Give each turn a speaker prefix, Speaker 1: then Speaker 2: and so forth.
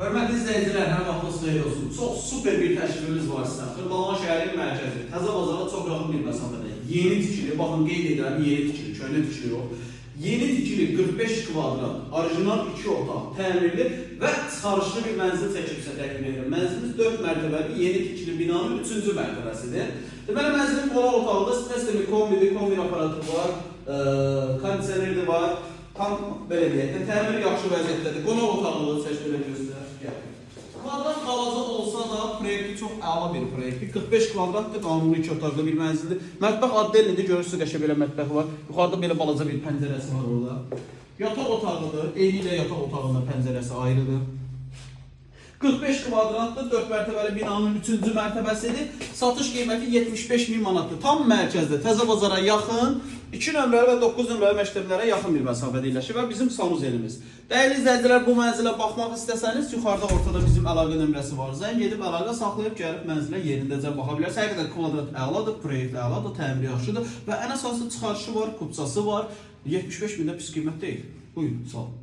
Speaker 1: Hörmətli izləyicilər, hər vaxtınız xeyir olsun. Çox super bir təklifimiz var sizə. Xırdalan şəhərinin mərkəzi, Təzə bazara çox yaxın bir məsafədə. Yeni tikili, baxın qeyd edirəm, yeni tikili, köhnə tikili yox. Yeni tikili 45 kvadrat, orijinal 2 otaq, təmirli və çıxarışlı bir mənzil çəkib sizə təqdim edirəm. Mənzilimiz 4 mərtəbəli yeni tikili binanın 3-cü mərtəbəsidir. Deməli mənzilin qonaq otağında sistemi kombidir, kombi aparatı var, kondisioner də var. Tam belə deyək də, təmir yaxşı vəziyyətdədir. Qonaq otağını da seçdirə göstər. Gəl. Kvadrat balaca olsa da proyekti çox əla bir proyektdir. 45 kvadratdır, qanuni 2 otaqlı bir mənzildir. Mətbəx addellidir, görürsünüz qəşəng belə mətbəx var. Yuxarıda belə balaca bir pəncərəsi var orada. Yataq otağıdır. Eyni ilə yataq otağının pəncərəsi ayrıdır. 45 kvadratlı 4 mərtəbəli binanın 3-cü mərtəbəsidir. Satış qiyməti 75 min manatdır. Tam mərkəzdə, Təzə bazara yaxın, 2 nömrəli və 9 nömrəli məktəblərə yaxın bir məsafədə yerləşir və bizim sanuzelimiz. Dəyərli izləyicilər, bu mənzilə baxmaq istəsəniz, yuxarıda ortada bizim əlaqə nömrəsi var. Zəng edib əlaqə saxlayıb gəlib mənzilə yerindəcə baxa bilərsiniz. Həqiqətən kvadrat əladır, proyekt əladır, təmiri yaxşıdır və ən əsası çıxarışı var, kupçası var. 75 min də pis qiymət deyil. Buyurun, sağ olun.